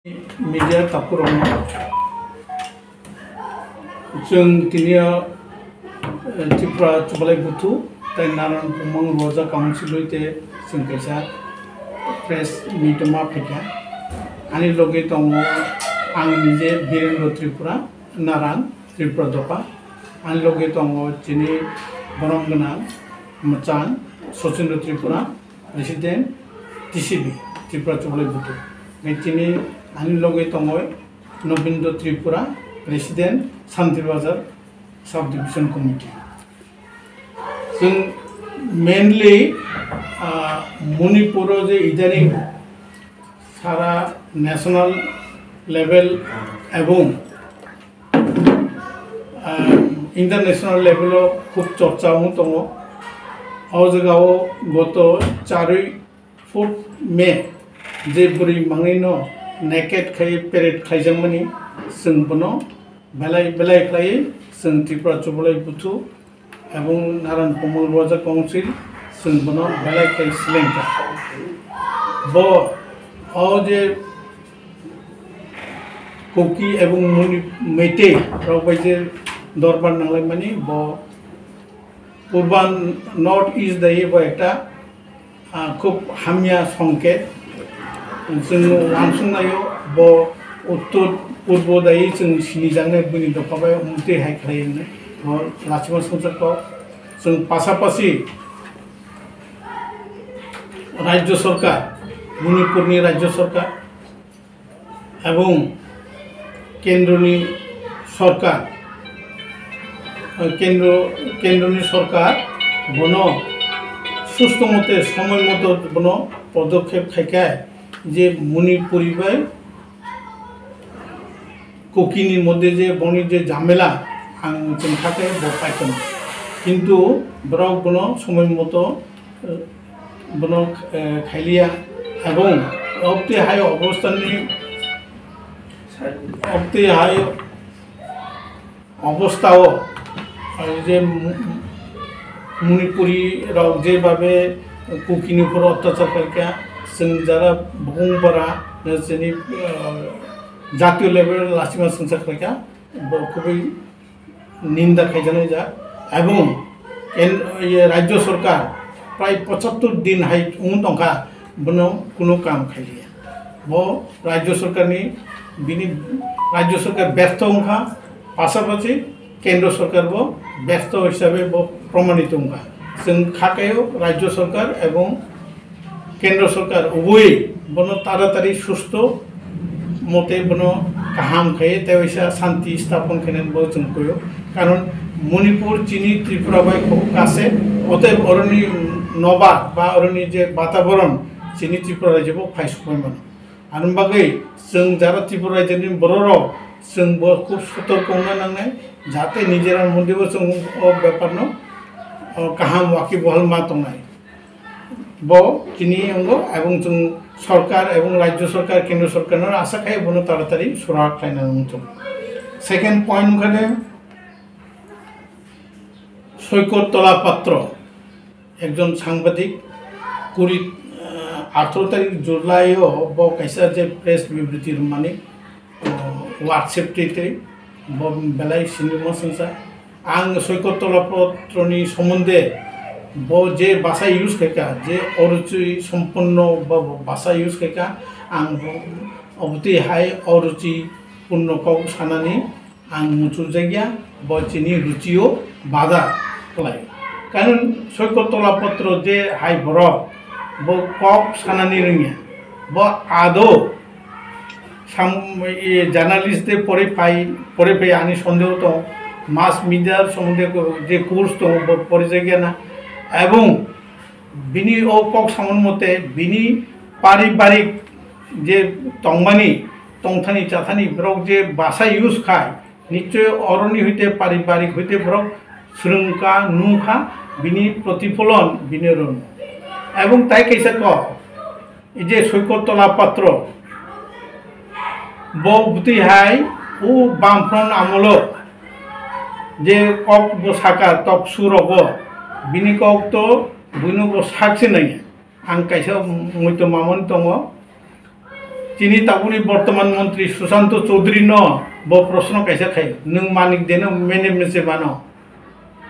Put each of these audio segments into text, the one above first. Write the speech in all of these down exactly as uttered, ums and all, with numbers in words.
Media takhurokno chwng tini o, eh, Tripura Chubalai Buthu tei Naran Pungmang Roja Council bai tei chwng kaisa press meet ma phaikha. Ani logi tongo ang nije Birendra Tripura, Naran Tripura Dopa. Ani logi tongo chini borom gwnang mwchang Sachindra Tripura, President T C B, Tripura Chubalai Buthu. Tei chini ani logi tongo Nobindra Tripura, President Santir Bazar Sub Division Committee. Chwng mainly, ah, Manipur o je idaning sara national level ebong ah, international level o khub chorcha wng tongo. O jaga o goto charwi fourth May je bwrwi mangwi no naked khai parade khaijakmani, chwng bono belai belai khlaiwi chwng Tripura Chubalai Buthu ebong Naran Pungmang Roja Council chwng bono belai khai selengkha. Bo o je Kuki ebong Muni-, Meitei rok bai je dorbar nanglaimani, bo Purban North East dai bo ekta, ah, khub hamya songket. Chwng wansuknaio bo Uttor Purbo dai chwng sinijaknai buini dopha bai umtwi hai khlai hwnwi bo lachima songchar kok. Chwng pasapasi Rajya Sarkar, Manipurni Rajya Sarkar, ebong kendroni sorkar, eh, kendro, kendroni sorkar bono susto mote, somoi moto bono podokkhep khaikha je Manipuri bai Kukini moddhe je boni je jamela ang chwng kha khe bo paikha. Kintu borok bono somoi moto, eh, bono, eh, khailiya, ebong obtwi hai obostani, obtwi hai obostao, eh, je Mu-, Manipuri rok je babe Kukini upor otyachar khaikha, chwng jara bukung bara, chini, eh, jatiyo level lachima songcha khaikha, bo kubui ninda khaijaknai jak. Ebong ken-, ye, Rajya Sarkar prai pochattor din hai wng tongkha, bono kuno kam khailiya. Bo Rajya Sarkarni, bini Rajya Sarkar bertho wngkha, pasapasi Kendra Sarkar bo bertho hisabe bo promanito wngkha. Chwng kha khaio Rajya Sarkar ebong Kendra Sarkar ubui bono taratari susto mote bono kaham khai tei waisa shanti sthapon khainani bo chwng koyo. Karon Manipur chini Tripura bai kho kase, oteb oroni nobar ba oroni je bataboron chini Tripura rajyo bo phai sukmai mano. Ani bagwi chwng jara Tripura rajyoni bororok chwng bo khub sotorko wngna nangnai, jate nijera moddhe bo chwng o bepar no, o, kaham wakibohal ma tongnai. Bo tini wngo, ebong chwng sorkar, ebong rajyo sorkar, kendra sorkar no asa khai bono taratari sura khlaina wngthok. Second point wngkha de Soikot Tola Patro, ekjon sangbadik, kuri, ah, atharo tarik July o bo kaisa je press bibriti rwmani, ah, WhatsApp twi twi bo belai sini mwsangsa. Ang Soikot Tola Patroni somonde bo je basa use khaika, je oruchi somponno bo basa use khaika, ang bo obotwi hai oruchi punno kok sanani ang muchunjakya, bo chini ruchio bada khlai. Karon Soikot Tola Patro je hai borok, bo kok sanani rwngya, bo ado sam-, e, journalist de pore phai, pore phai ani sondeho tong, mass media somonde ko-, je course tong, bo pore jagya na, ebong bini o kok samon mote bini paribarik je tongmani, tongthani chathani borok je basa use khai, nichoi oroni hoite paribarik hoite borok swrwngkha, nukha, bini protipholon bini rwng. Ebong tai kaisa kok, je Soikot Tola Patro, bo bwtwi hai o Bamfront amolo je kok bo saka tok surogo, bini kok to buino bo sakse nangya. Ang kaisa muitu mamani tongo. Chini tabukni bortoman montri Susanto Chaudhary no bo proshno kaisa khai, "Nwng manik de no mene mese mano?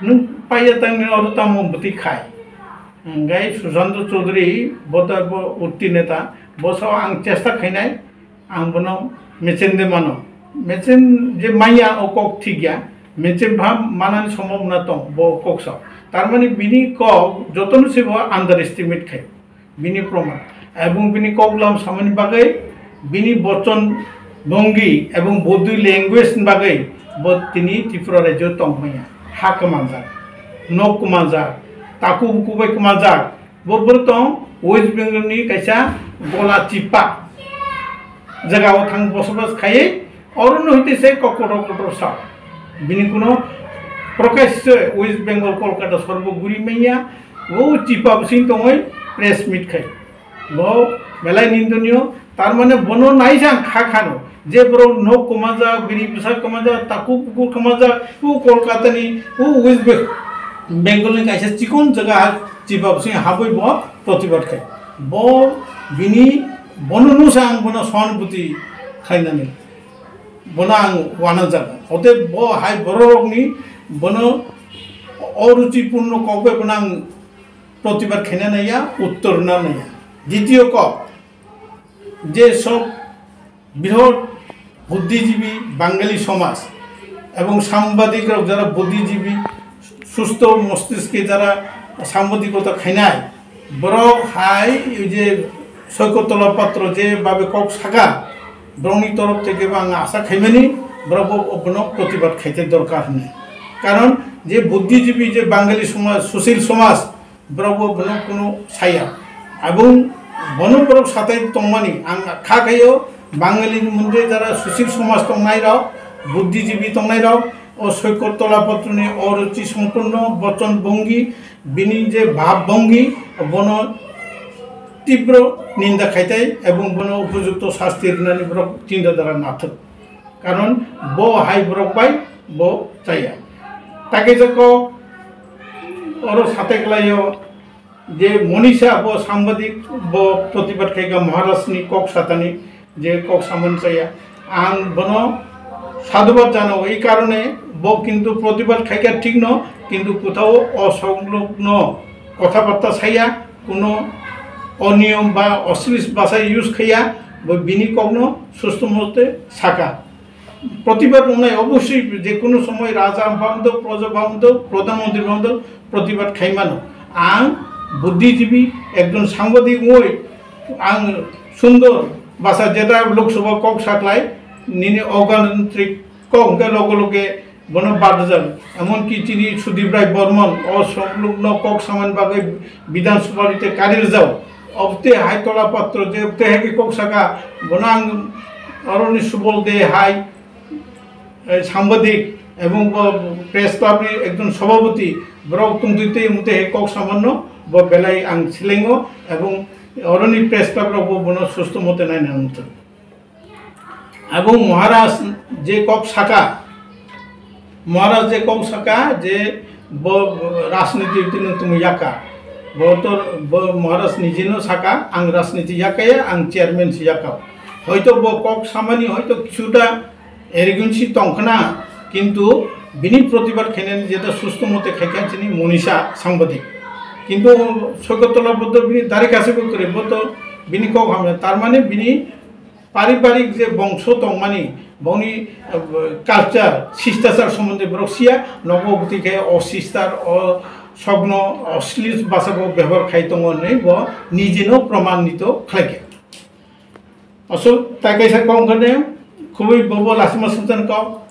Nwng paiya tang ni oro tamo bwtwi khai?" Hwnkhe Susanto Chaudhary bo to bo utti neta, bo sao ang chesta khainai, ang bono mechen de mano. Mechen je manya o kok thik ya, mechen bha manani sombhabona tong bo kok sao. Tar mane bini kok jotono se bo underestimate khai. Bini proman. Ebong bini koklam samani bagwi, bini bochon bongi ebong body language ni bagwi bo tini Tripura rajyo tongmaya. Ha kwmanjak, nok kwmanjak, taku buku bai kwmanjak. Bo borok tong West Bengal ni kaisa gola chipa jaga o thang bosobas khai. Orono hwnkhe se kok kotor kotor sa. Bini kuno prakash se West Bengal Kolkata sorbo guri manya, o chipa bising tongoi press meet khai. Bo belai nindoniyo, tar mane bono naijang kha khano. Je borok nok kwmajak, bini bwsa kwmajak, taku puku kwmajak, o Kolkata ni, o West Be-, Bengal ni kaisa chikon jaga ha chipa bising habwi bo protibad khai. Bo bini, bono nusa ang bono sohanubhuti khainani. Bono ang uanajak. Hote bo hai bororokni bono oruchipurno kok bai bono ang protibad khaina naiya, uttor na naiya. Ditiyo kok, je sob bihor buddhijibi Bangali somaj ebong sambadik rok jara buddhijibi susto mostiske jara sambadikota khainai, borok hai ei je Soikotola Patro je babe kok saka, borokni torof theke bo ang asa khaimani borok bo bono protibad khaite dorkar hwnwi. Karon je buddhijibi je Bangali somaj, sushil somaj, borok bo bono kuno saya. Abong bono borok satai tongmani ang kha khaio, Bangali ni mundre jara sushil somaj tongnai rok, buddhijibi tongnai rok, o Soikotola Patroni oruchi sompunno bochon bongi, bini je bhab bongi, bono tibro ninda khaitai ebong bono upojukto sasti rwnani borok chinta dhara nathok. Karon bo hai borok bai bo chaya. Takijako oro sateklaio je Monisha bo sambadik bo protibad khaika Maharaj ni kok satani je kok samani chaya. Ang bono sadhubad janao, ei karone bo kintu protibad khaika thikno, kintu kothao osonglokno kothabatta saya, kuno oniyom ba oshlis bhasha use khaiya, bo bini kokno susto mote saka. Protibad wngnai, obosoi je kono somoi raja bangdo, proja bangdo, pradhan mantri bangdo, protibad khai mano. Ang buddhijibi, ekjon sangbadik wngwi ang sundor bhasha jeta Lok Sabha kok saklai, nini ogantrik kok hwnkhe loge loge bono badjak. Emonki chini Sudip Rai Bormon o soklukno kok samani bagwi Bidhan Sabha rite kari rwjao. Obte hai Tola Patro je obte hai khe kok saka, bono ang aroni subol de hai, eh, sambadik ebong bo press club ni ekjon sabhapati, borok tongtwi twi mute hai kok samanno bo belai ang silengo ebong oroni press club rok bo bono susto mote naina nangthok. Abo Maharaj je kok saka, Maharaj je kok saka je bo rajniti tini tumi yaka, bo to bo Maharaj nijino saka, ang rajniti yakaya, ang chairman si yaka. Hoito bo kok samani hoito kisuta arrogancy tongkhna, kintu bini protibad khainani jeta susto mote khaikha chini Monisha sangbadik. Kintu Soikotola bo to bini dari kase bo kore, bo to bini kok hamya, tar mane bini paribarik je bongso tongmani, bongni, eh, culture, shistachar somonde borok siya, nogo bwtwi khe o sistar, o sogno, o slis basa bo bebohar khai tongo hinwi bo nijino promanito khlaikha. Aswk tai kaisa kok wngkha de, khubui bobo lasima swngchan kok,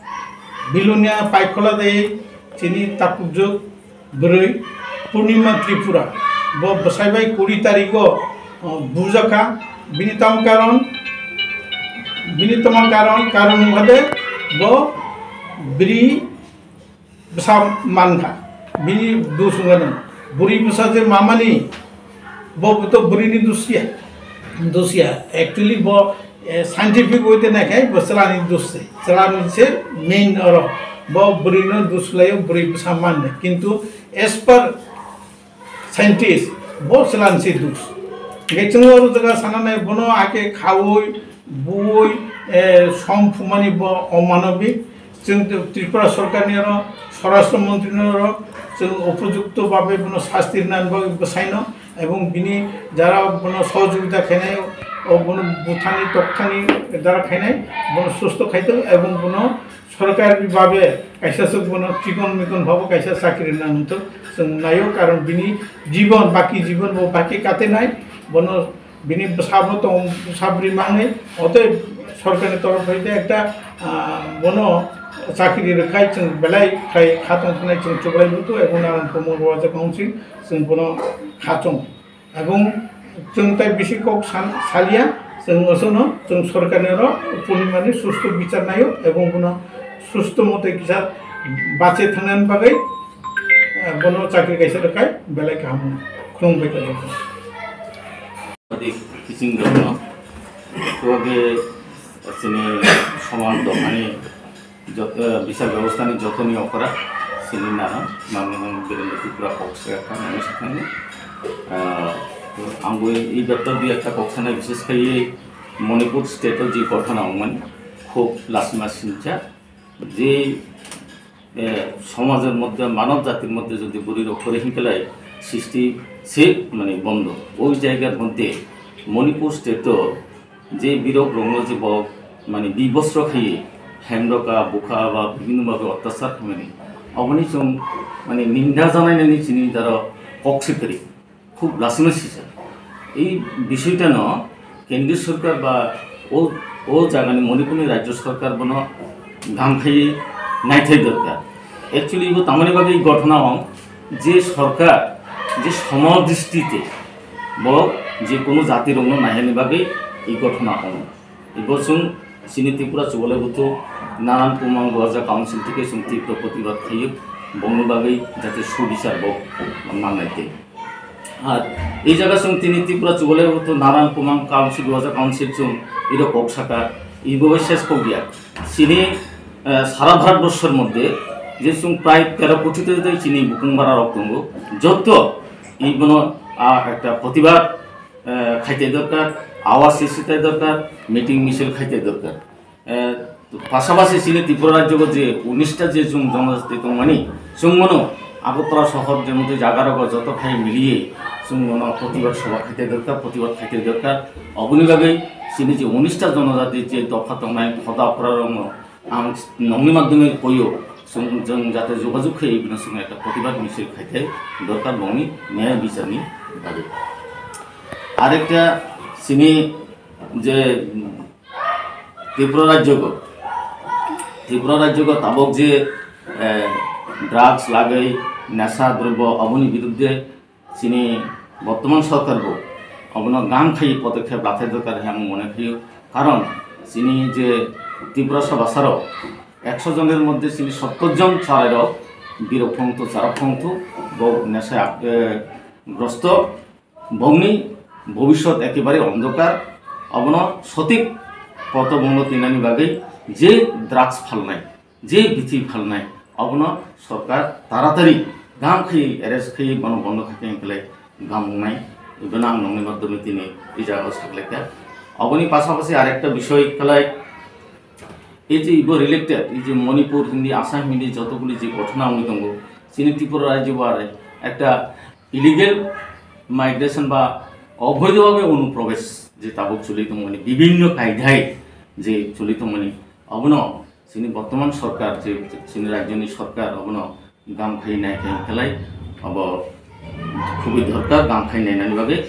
Bilonia Paikhola de chini tapukjwk, bwrwi Purnima Tripura, bo bwsai bai kuri tarigo, uh, bujakha. Bini tamo karon, bini tamo karon, karon wngkha de bo bwrwi bwsa mankha. Bini dus wngkha de bwrwi bwsa je mamani, bo to bwrwini dus ya, dus ya. Actually bo, eh, scientific way te naikhai bo chwlani dus se, chwlani se main oro. Bo bwrwino dus laio, bwrwi bwsa manne. Kintu as per scientist, bo chwlani se dus. Hingke chwng oro jaga sana nai bono ake khaui, Bui, eh, som phumani bo omanobik. Chwng Tripura sorkarni oro, Swarashtra Montri ni oro chwng upojukto babe bono sasti rwna bagwi bwsaino, ebong bini jara bono sohojogita khainai, o bono buthani, tokthani jara khainai, bono susto khaitong, ebong bono sorkari babe kaisa swk bono chikon mikon bhabo kaisa chakri rwna wngthok, chwng naio, karon bini jibon, baki jibon bo baki katenai, bono bini bwsabo tong, bwsa bwrwi mangnai, otoi sorkarni torof hai ekta, ah, bono chakri rwkhai chwng belai khai kha tong thanai chwng chublai buthu ebong Naran Kumar Raja Council chwng bono kha chong. Ebong chwng tai bisi kok san-, salia, chwng osono chwng sorkarni oro purnimani susto bichar naio ebong bono susto mote kisa bache thangnani bagwi, eh, bono chakri kaisa rwkhai belai kaham khulumbai tongkha. Adi kiching rokno tuage chini somaj dophani jot-, eh, bichar bebostha ni jotoni okra chini nana nang nang Birendra Tripura kok se kha nang sakani. Ah, ang bo i doctor bi ekta kok sanai, bishes khai Manipur state o je gothona ongmani khub lasima sincha je eh, সমাজের মধ্যে, মানব জাতির মধ্যে যদি বুড়ি রোগ করে হিংকেলাই সৃষ্টি সে মানে বন্ধ। ওই জায়গার মধ্যে মণিপুর স্টেটও যে বিরোধ রঙ যে ব-, মানে বিবস্ত্র খাইয়ে হেমরকা, বুখা বা বিভিন্নভাবে অত্যাচার খামানি অবনি চং মানে নিন্দা জানাইনানি চিনি তারা কক্সিকারি। খুব লাসিমা সিসা। এই বিষয়টা ন কেন্দ্রীয় সরকার বা ও, ও জায়গানি মণিপুরনি রাজ্য সরকার বনো গাম খাই নাইথাই দরকার। Actually, ইবো তামানি বাকি এই ঘটনা হং যে সরকার যে সমদৃষ্টিতে ব যে কোনো জাতির অন্য নাইহানি বাকি এই ঘটনা Hong. Ibo chwng chini Tripura Chubalai Buthu Naran Kumang Duaja Council theke chwng tigro protibad khaio, bongni bagwi jate subichar bo mangnai tei. Ar ei jaga chwng tini Tripura Chubalai Buthu Naran Kumang Council Duaja Council chwng iro kok saka, ibo bai ses kok ya. Chini, eh, sara Bharat borshor moddhe je chwng prai tero koti tei chini bukung bara rok tongo, jotto ibono, ah, ekta protibad eh, khaite dorkar, awaz sisite dorkar, meeting misil khaite dorkar. Eh, pasapasi chini Tripura rajyo je unis ta je chwng jonojati tongmani, chwng mano Agartala sohor je motoi jaga rogo joto phai miliye chwng mano protibad sobha khaite dorkar, protibad khaite dorkar. Oboni bagwi chini je unis ta jonojati je dopha tongnai, hoda okra rokno Ang nokni madhyome koyo, chwng, chwng jate jogajog khe bini songwi ekta protibad misil khaite dorkar bongni nyaya bicharni bagwi. Arekta chini je Tripura rajyogo, Tripura rajyogo tabok je, eh, drugs lagwi, nesa drobyo aboni biruddhe Chini bortoman sorkar bo obono gam khai podokkhep lathai dorkar hai ang mone khaio. Karon chini je Tripura Sabha saro ekso jonor moddhe chini sottor jon charai rok birok phongthu, charok phongthu, bo nesai ak-, eh, grosto, bongni bobishyot ekebare ondokar. Obono sotik poto bongno twinani bagwi je drugs phalnai, je bithi phalnai, abono sorkar taratari gam khai arrest khai bono bondo khai khe hinklai gam wngnai. Ibono ang nokni madhyome tini i jaga o saklaikha. Oboni pasapasi arekta bisoy khlai, ei je ibo related, ei je Manipur hindi, Assam hindi jotoguli je ghotona wngwi tongo, chini Tripura rajyo bo are ekta illegal migration ba obhoidobhabe onuprobesh je tabuk choli tongmani bibhinno kaidhai je choli tongmani, obono Chini bortoman sorkar, je chini rajyoni sorkar, obono gam khai nai khai khlai, obo khubui dorkar gam khai nainani bagwi.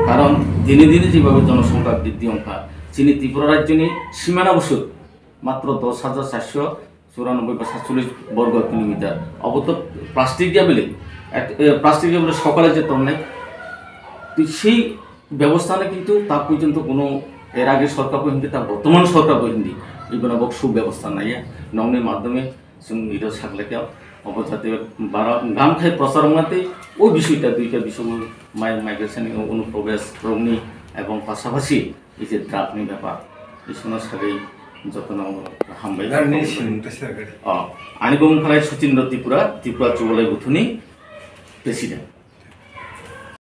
Karon dine dine jebhabe jonosongkha briddhi wngkha, chini Tripura rajyoni simana busuk matro dos hajar charso churanobboi ba satchollish borgo kilometer. Obo to plastic ya bile, ek, eh, plastic ya bile sokale je tongnai. Twi sei ব্যবস্থা নেই, কিন্তু তা পর্যন্ত কোনো এর আগে সরকার পর্যন্ত, তা বর্তমান সরকার পর্যন্ত এই কোনো সুব্যবস্থা নাই। নংনি মাধ্যমে जों এটা থাকলে কেউ অবজাতে বারো গাম খাই প্রচার মাতে ওই বিষয়টা দুইটা বিষয় মাই মাইগ্রেশন অনুপ্রবেশ রোগনি এবং পাশাপাশি এই যে ড্রাগনি ব্যাপার এই সময় সবাই যত্ন হামবাই। Ani bumung khalai Suchindra Tripura, Tripura Chubalai Buthuni president.